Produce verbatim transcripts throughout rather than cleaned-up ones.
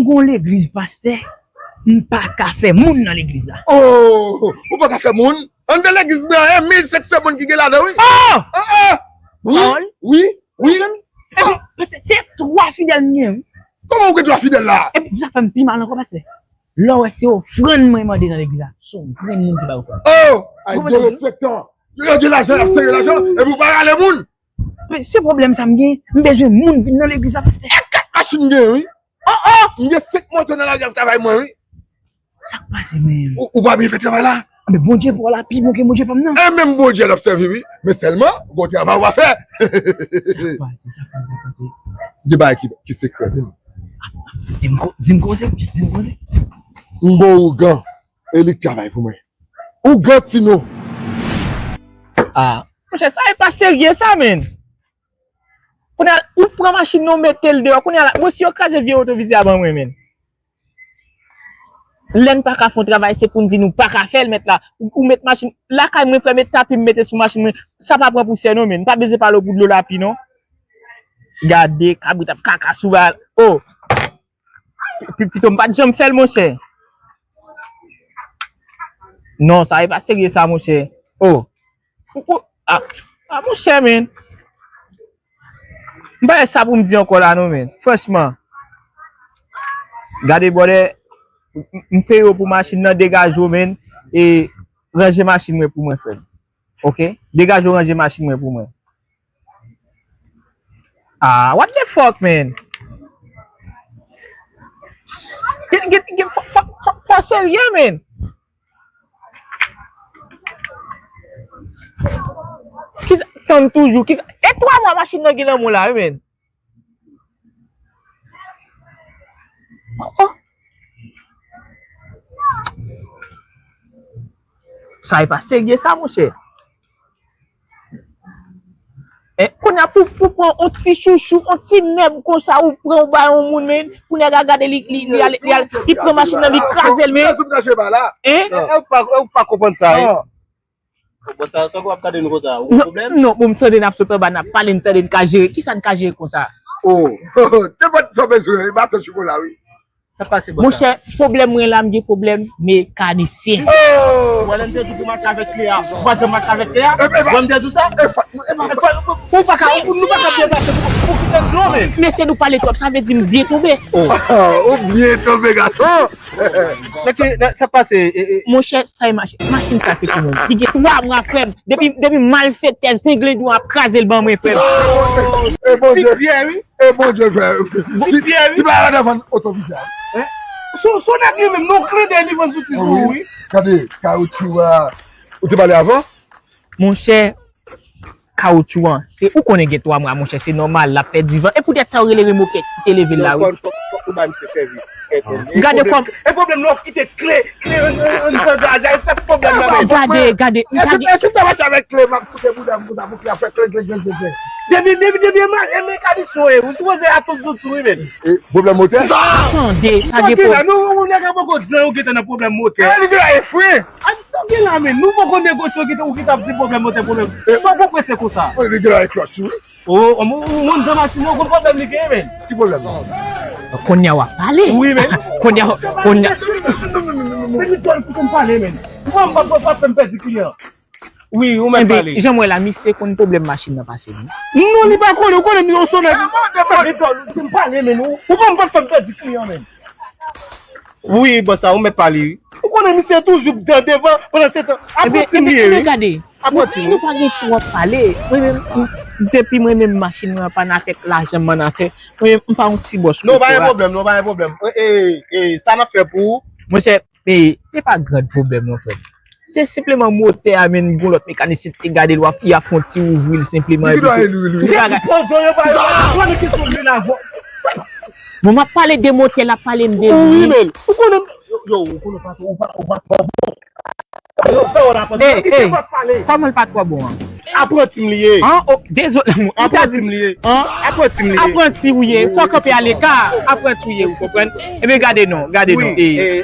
Gon legliz, pastè, m pa ka fè moun nan legliz la. Oh, ou pa ka fè moun? Anndan legliz mwen an, mil senk san moun ki gen ladan, wi. Oh! Ah, ah! Wi, wi, wi. Epi, pastè, se twa fidèl m gen, wi. Kòman ou gen twa fidèl la? Epi, sa fè m pi mal ankò, pastè. Lè w wè se ofrann mwen mande nan legliz la, se yon grenn moun ki bay ofrann. Oh! Ay, gwo respektan. Yo gen lajan, y ap sere lajan, epi ou pa rale moun. Men se pwoblèm sa m gen, m bezwen moun vin nan legliz la, pastè. E kat machin m gen, wi. Oh, oh! M gen senk moto nan lari ap travay mwen, wi. Sa k pase, men? Ou, ou pa byen fè travay la? Men Bondye pa w la pi bon ke Bondye pa m nan. E menm Bondye n ap sèvi, wi. Men sèlman, gon travay w a fè. Sa k pase, sa k pase, sa k pase? Gen bagay ki, ki sekrè, wi. Di m ko-, di m koze, di m koze. M gon ougan, e li k travay pou mwen. Ougan Tino. Ah, monchè, sa e pa serye sa, men. Kounye a, ou pran machin nan, ou mete l deyò. Kounye a la, bon, si yo kraze vye oto Vizi a ban mwen, men. Lè n pa ka fè yon travay, se pou n di nou pa ka fè l, mèt la. Ou, ou met machin, lakay mwen, frè, met tapi m mete sou machin mwen. Sa pa pran pousyè, non, men. M pa bezwen pale w pou dlo lapi, non. Gade, kabrit ap kaka sou bal. Oh! Pi-, pito m pa t janm fè l, monchè. Non, sa e pa serye sa, monchè. Oh. Ou, ou, ah, ah, monchè, men. M pa gen sa pou m di ankò la, non, men. Franchman. Gade, brother, m, m, m peye w pou machin nan, degaje w, men. E ranje machin mwen pou mwen, frè m. Ok? Degaje w, ranje machin mwen pou mwen. Ah, what the fuck, man? Gen, gen, gen, fò, fò, fò, fò serye, man. Kisa, tann toujou, kisa, e twa mwa machin nan gen nan men w la, wi, man. Oh, oh. Sa e pa serye sa, monchè. Eh, kounye a pou, pou pran yon ti chouchou, yon ti mèb konsa, ou pran, ou bay yon moun, men, kounye a gade li, li, li ale, li ale, li pran machin nan, li kraze l, men. Hein? E ou pa, e ou pa konprann sa, wi. Bon, sa, tankou w ap gade nou konsa, ou gen pwoblèm? Non, bon, m tande n ap sot anba, n ap pale, n tande n ka jere. Kisa n ka jere konsa? Oh, te pòt sa w bezwen, e baton chokola, wi. Sa pase, bòs la? Monchè, pwoblèm mwen la, m gen pwoblèm mekanisyen. Oh! Wè lè m te di w pou mache avèk kle a, ou pa janm mache avèk kle a? Wè m te di w sa? Ou pa ka, nou pa ka byen pase pou, pou kite m dlo, men. Mesye, nou pale twòp, sa vle di m byen tonbe. Oh. Ou byen tonbe, gason. Nèg se, sa k pase? Monchè, sa e machin, machin sa se pou mwen. Li gen twa mwa, frè m. Depi, depi malfektè zenglendo ap kraze l ban mwen, frè m. E Bondye, e Bondye fè. Si, si pa yo devan otovizyal. Sou, sou nèg li menm, non, kle de li vann sou ti sou, wi. Gade, kawotchou a. Ou te pale avan? Monchè, kawotchou an. Se ou konnen gen twa mwa, monchè, se nòmal, l ap pèdi van. E poutèt sa yo rele remokè ki te leve l la, wi. Fòk, fòk, fòk ou ba misye sèvis. Gade kòm. E pwoblèm nan, w ap kite kle, kle an, an, an, an, an, se pwoblèm nan, men. Gade, gade, m pa gen. E si m ta mache avèk kle, m ap foute bouda m konsa pou kle a fè kle, kle, kle, kle, kle. Depi, depi, depi e mekanisyen w ye, ou sipoze atann sou tou, wi, men. E pwoblèm motè? Tande, pa gen pwoblèm. Nou, ou nèg la poko di an, ou gentan nan pwoblèm motè. E li gentan e fre. Sa w gen la, men, nou poko negosye, ou gentan, ou gentan ap di pwoblèm motè, pwoblèm. Sa w poko prese konsa? Wi, li gentan e klòch, wi. Oh, moun, moun nan machin nan, ou konn pwoblèm li genyen, men. Ki pwoblèm? Kounye a w ap pale. Wi, men. Kounye a, kounye a. Men li dòl pou m pale, men. Ou pa, m pa, pa, pa fè m pèdi kliyan. Wi, ou mèt pale. Jan m wè la, misye konn pwoblèm machin nan pase, wi. Non, li pa konnen, ou konnen, m yon sonè. Li dòl pou m pale, men, ou, ou pa, m pa fè m pèdi kliyan, men. Wi, bòs la, ou mèt pale, wi. Ou konnen misye toujou dan devan, pandan se tan, apranti m li ye, wi. Ebyen, gade, apranti m, nou pa gen twòp pale. Mwen menm, m, depi mwen menm machin mwen an pa nan afè, lajan m an afè. Mwen menm, m pa yon ti bòs. Non, pa gen pwoblèm, non, pa gen pwoblèm. E, e, e, sa n ap fè pou ou? Monchè, e, e pa gran pwoblèm, non, frè m. Se senpleman motè a, men gon lòt mekanisyen te gade l, w ap, y ap fè yon ti ouvri l senpleman. Li ki dwa e lwil, wi. Bon, m ap pale de motè, l ap pale m de lwil. Wi, men. Ou konnen, yo, yo, ou konnen pa, ou pa, ou pa twò bon. Yo, fè w la, kòman l pa twò bon an? Apranti m li ye. An, oh, dezole, apranti m li ye. An? Apranti m li ye. Apranti ou ye. Fò kanpe aleka. Apranti ou ye, ou konprann? Ebyen, gade non, gade non. E,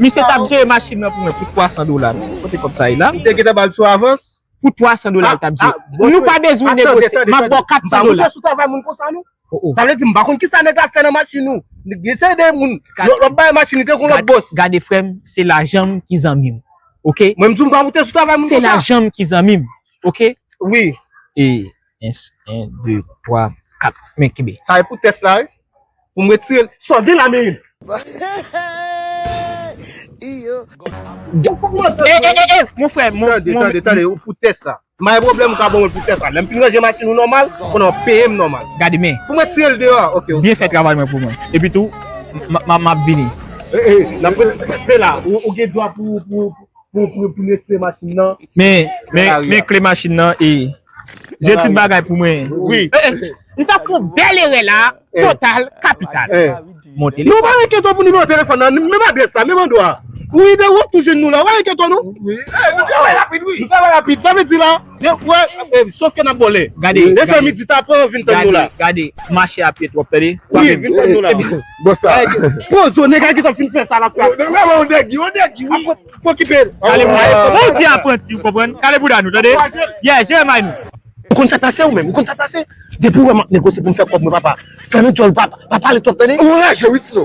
misye t ap jere machin nan pou mwen pou twa san dola, non. Kote kòb sa ye la? Ou te gentan ba l sou avans? Pou twa san dola l t ap jere. Nou pa bezwen negosye. M ap ba w kat san dola. M pa moute sou travay moun konsa, non. Oh, oh. Sa vle di, m pa konn ki sa nèg la fè nan machin ou. Gen se de moun, lòt, lòt bay machin, li te kon lòt bòs. Gade, frè m, se lajan m ki zanmi m. Oke? Mwen, m di w, m pa moute sou travay moun konsa. Se lajan m ki zanmi m. Oke? Wi. E, en, en, de, twa, kat. Men, kenbe. Sa e pou tès la, wi. Pou m retire l. Sa w gen la, men. Iyo. E, e, e, e, mon frè, mon, tande, mon, tande, tande, ou pou tès la. M pa gen pwoblèm, ou ka ban mwen pou tès la. Lè m fin ranje machin ou nòmal, konnen w peye m nòmal. Gade men. Pou mwen tire l deyò a, oke, oke. Byen fè travay mwen pou mwen. Epi tou, m, m, m ap vini. E, e, n ap retire la. Ou, ou gen dwa pou, pou, pou, pou, pou retire machin nan. Men, men, men kle machin nan, e. Jere tout bagay pou mwen. Wi. E, e, m t ap fè yon bèl erè la, total, kapital. Mon telefòn. Nou pa enkyete w pou nimewo telefòn nan, menm adrès la, menm andwa. Wi, de wòt tou jwenn nou la, w pa enkyete w non. Wi. E, nou travay rapid, wi. Nou travay rapid, sa vle di la, de, wè, e, sòf ke n ap vòlè. Gade, e fè midi ta pran, vin tann nou la. Gade, gade, mache a pye twòp, tande. Wi, vin tann nou la. Bon sa. Pozo, nèg la ki t ap fin fè sa l ap fè. Nèg la, yon nèg, yon nèg, wi. Pwokipe l. Kale bouda nou. Ou di apranti, ou konprann? Kale bouda nou, tande? Yeah, jere may nou. Ou konn sa k pase ou menm? Ou konn sa k pase? Depi ou wè m ap negosye pou m fè kòb mwen, papa. Fèmen djòl, pa, pa pale twòp, tande? Ou anraje, wi, Sino.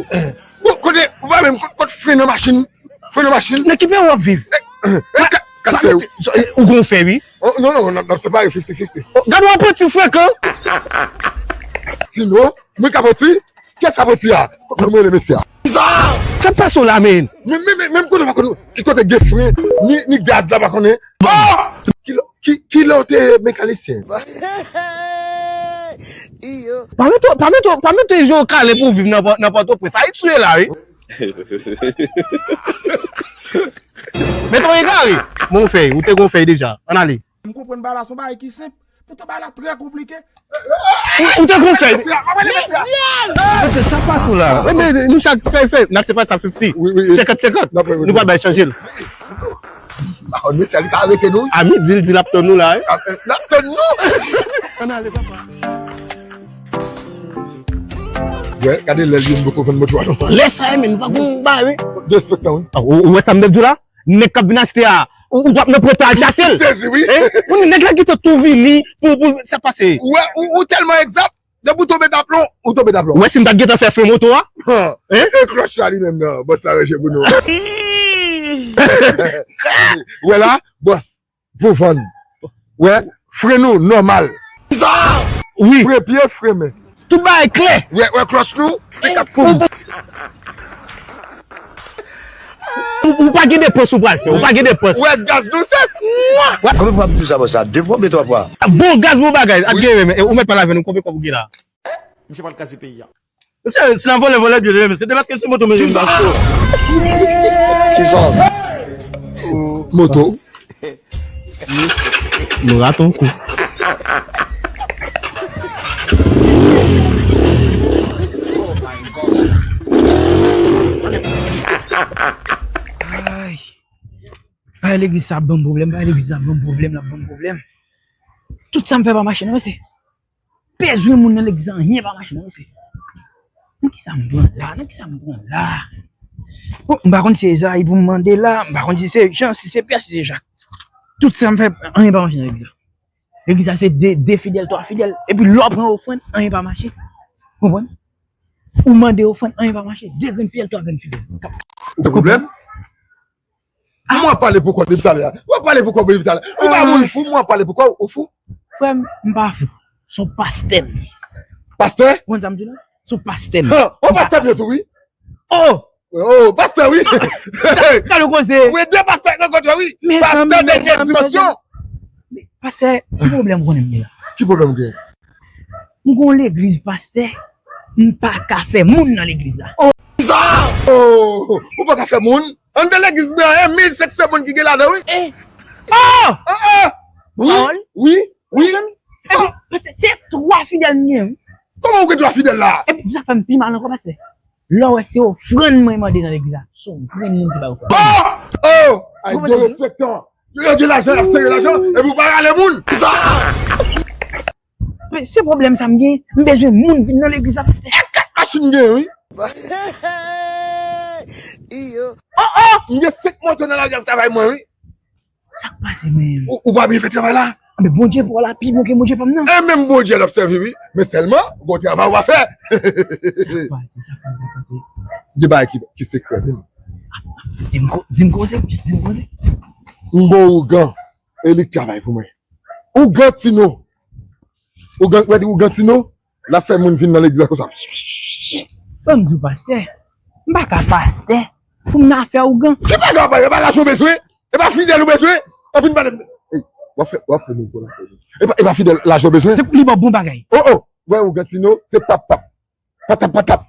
Bon, kote, ou pa menm, kot, kot fren nan machin? Fren nan machin? Nan ki peyi w ap viv? E, e, ka, ka fè, wi. Ou gon fè, wi. Oh, non, non, n ap, n ap separe fifty fifty. Oh, gade yon apranti frekan. Sino, mwen ka pati? Kiyès k ap pati a? Mwen rele mesye a. Sa k pase w la, men? Men, men, men, men m konnen pa konn ki kote gen fren, ni, ni gaz la pa konnen. Oh! Ki, ki, ki lè w te mekanisyen? Pa mete, pa mete, pa mete je w kale pou w viv nan, nan Pòtoprens. Ayiti w ye la, wi. Mete w egare. Bon, fèy, ou te gon fèy deja. Ann ale. M konprann bagay la, se yon bagay ki senp. Poutan bagay la trè konplike. Ou, ou te gon fèy. Mesye, mesye, sa k pase w la? Wi, men nou chak fèy, fèy. N ap separe sa fifty. Wi, wi, wi. Senkant senkant. Nou pral bay chanje l. Pa konn mesye a, li ka arete nou, wi. A midi, l di l ap tann nou la, wi. A, e, l ap tann nou. Ann ale, papa. Wè, gade lè l ye, m poko vann moto a non. Lè sa, e, men, nou pa gon bagay, wi. Derespektan, wi. A, ou, ou wè sa m t ap di w la? Nèg k ap vin achte a, ou, ou p ap nan pran tan al chache l. Sezi, wi. Hein? Ou nèg la gentan tou vini pou, pou sa pase. Ou wè, ou, ou tèlman egzak, depi w tonbe daplon, ou tonbe daplon. Ou wè si m ta gentan fè fren moto a? Hein? E klòch la li menm nan, bòs la ranje pou nou. Wè la, bòs, pou vann. Wè, fren nou nòmal. Wi. Fren pye, fren men. Tout bagay klè. Wè, wè klòch nou, e k ap kouri. Ou, ou pa gen depans ou pral fè, ou pa gen depans. Wè gaz nou sèf. Konbyen fwa pou sa, bon sa? De fwa oubyen twa fwa? Bon gaz, bon bagay, ap gen renmen. E ou mèt pale avè nou, konbyen kòb ou gen la? Misye pral kraze peyi a. Mesye, si n ap vòlè, vòlè byen, mesye. Se paske sou moto, mesye. Kisa? Moto. Nou rate yon kou. Ay. Ay, legliz sa ap ban m pwoblèm, ay, legliz sa ap ban m pwoblèm, l ap ban m pwoblèm. Tout sa m fè pa mache, non, mesye. Bezwen moun nan legliz la, anyen pa mache non, mesye. Nan kisa m pran la? Nan kisa m pran la? Bon, m pa konn si se Ezayi pou m mande la, m pa konn si se Jan, si se Pyè, si se Jak. Tout sa m fè, anyen pa mache nan legliz la. Legliz la se de, de fidèl, twa fidèl. Epi lè w pran ofrann, anyen pa mache. Konprann? Ou mande ofrann, anyen pa mache. De grenn fidèl, twa grenn fidèl. Ou gen pwoblèm? Mwen ap pale pou kò w depi talè a. Mwen ap pale pou kò w depi talè a. Ou pa moun fou, mwen ap pale pou kò w, ou fou. Frè m, m pa fou. Se yon pastè m ye. Pastè? Ou konn sa m di w la? Se yon pastè m ye. Yon pastè m ye tou, wi. Oh! Oh, pastè, wi. Gade yon koze. Wi, de pastè k rankontre, wi. Pastè dènye dimansyon. Pastè, ki pwoblèm ou konnen m gen la? Ki pwoblèm ou gen? M gon legliz, pastè. M pa ka fè moun nan legliz la. Oh, sa! Oh, ou pa ka fè moun? Anndan legliz mwen an, e mil senk san moun ki gen ladan, wi. Eh. Oh! Ah, ah. Wi, wi, wi. Epi, pastè, se twa fidèl m gen, wi. Kòman ou gen twa fidèl la? Epi, sa fè m pi mal ankò, pastè. Lè w wè se ofrann mwen mande nan legliz la, se yon grenn moun ki bay ofrann. Oh! Oh! Ay, derespektan. Yo, yo gen lajan, y ap sere lajan, epi w pa rale moun. Sa! Men se pwoblèm sa m gen, m bezwen moun vin nan legliz la, pastè. E kat machin m gen, wi. Iyo. Oh, oh! M gen senk moto nan lari ap travay mwen, wi. Sa k pase, men? Ou, ou pa byen fè travay la? Anben, Bondye pa w la pi bon ke Bondye pa m nan. E menm Bondye n ap sèvi, wi. Men sèlman, gon travay w a fè. Sa k pase, sa k pase, sa k pase? Gen bagay ki, ki sekrè, wi. Di m ko-, di m koze, di m koze. M gon ougan, e li k travay pou mwen. Ougan Tino. Ougan, ou di ougan Tino? L ap fè moun vin nan legliz la konsa. Ban m di w, pastè, m pa ka pastè pou m nan afè ougan. Ki bagay w ap pale? E pa lajan w bezwen? E pa fidèl ou bezwen? W ap vin pale m. Ey, w ap fè, w ap fè nou pran la. E pa, e pa fidèl lajan w bezwen? Se pou li ba w bon bagay. Oh, oh, wè ougan Tino, se pap, pap. Patap, patap.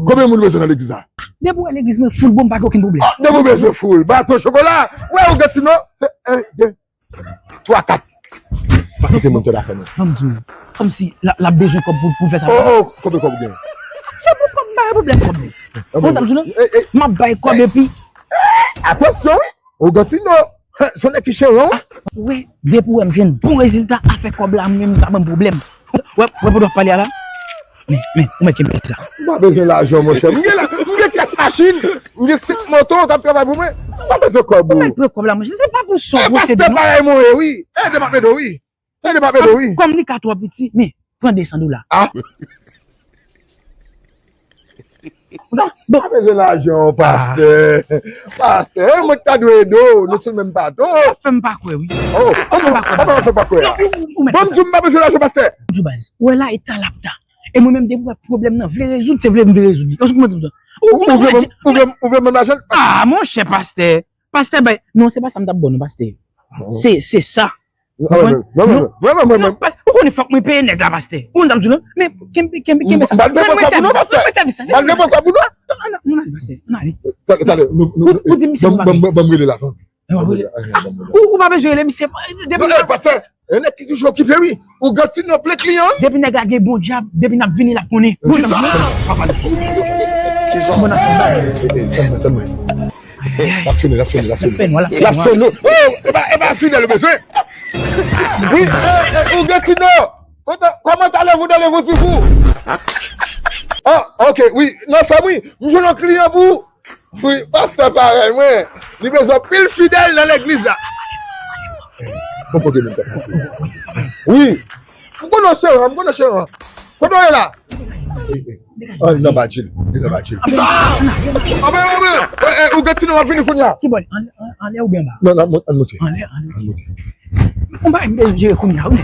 Konbyen moun ou bezwen nan legliz la? Depi w wè legliz mwen full bon, m pa gen okenn pwoblèm. Oh, depi w bezwen full, baton, chokola. Wè ougan Tino, se en, de, twa, kat. Pa kite moun tande afè nou. Ban m di w, kòmsi l ap, l ap bezwen kòb pou, pou fè sa. Oh, oh, konbyen kòb ou gen? Se pou kòb, m pa gen pwoblèm kòb, non. Bon, sa m di w, non? M ap bay kòb epi. Atansyon, wi. Ougan Tino, se yon nèg ki cheran, wi. Ou wè, depi w wè m jwenn bon rezilta, afè kòb la, mwen menm, li pa ban m pwoblèm. Wè, wè, pandan w ap pale a la, men, men, ou mèt kenbe sa. M pa bezwen lajan, monchè. M gen la, m gen kat machin, m gen senk moto k ap travay pou mwen. M pa bezwen kòb ou. Ou mèt pran kòb la, monchè. Se pa pou sa w posede, non. E pastè parèy mwen ye, wi. Ede m ap ede w, wi. Ede m ap ede w, wi. Kòm li ka twò piti, men, pran de san dola. Ah. Bon, bon. Pa bezwen lajan, pastè. Pastè, e mwen ki ta dwe ede w, nou se menm bato. Ou fè m pa kwè, wi. Oh, ou fè m pa kwè, papa, ou fè m pa kwè. Non, ou, ou, ou mèt fè sa. Bon, m di w m pa bezwen lajan, pastè. M di w baz, ou wè la, e ta l ap ta. E mwen menm, depi w wè pwoblèm nan vle rezoud, se vle m vle rezoud li. Ou konprann sa m di w? Ou, ou vle ban m, ou vle, ou vle ban m lajan? Ah, monchè, pastè. Pastè bay. Non, se pa sa m t ap ba w, non, pastè. Se, se sa. Ou konprann? Non, non, non, non, non, non. Non, pas-, ou konnen fòk mwen peye nèg la, pastè. Ou konn sa m di w, non? Men, kenbe, kenbe, kenbe sa. M pa t bezwen kòb ou non, pastè. M pa t bezwen kòb ou non. Non, non, non, pastè. Ann ale. Talè, talè, nou, nou, ou, ou di misye ban m bagay. Ban m, ban m rele la, non. Ou, ou pa bezwen rele misye. Depi non, eh, pastè, e nèg ki toujou okipe, wi. Ougan Tino plen kliyan, wi. Depi nèg la gen bon djab, depi n ap vini, l ap konnen. Bon, kisa? Papa li. Kisa? Bon, n ap fè bagay. Eh, eh, tann mwen, tann mwen. L ap sone, l ap sone, l ap sone. L ap sone. Oh, e pa, e pa fidèl ou bezwen. Wi, eh, eh, Ougan Tino. Kòman, kòman allez-vous, allez-vous, ti fou? Ah, ok, wi. Nan fè m, wi. M jwenn yon kliyan pou ou. Wi, pastè parèy mwen. Li bezwen anpil fidèl nan legliz la. Bon, kote moun ta pase? Wi. M konnen w cheran, m konnen w cheran. Kote w ye la? An, li nan badjil, li nan badjil. Anben, anben, eh, eh, Ougan Tino, w ap vini kounye a. Ki bò? Anlè, anlè oubyen anba? Non, non, an monte. Anlè, anlè. An monte. Ou pa m bezwen jere kounye a, wi.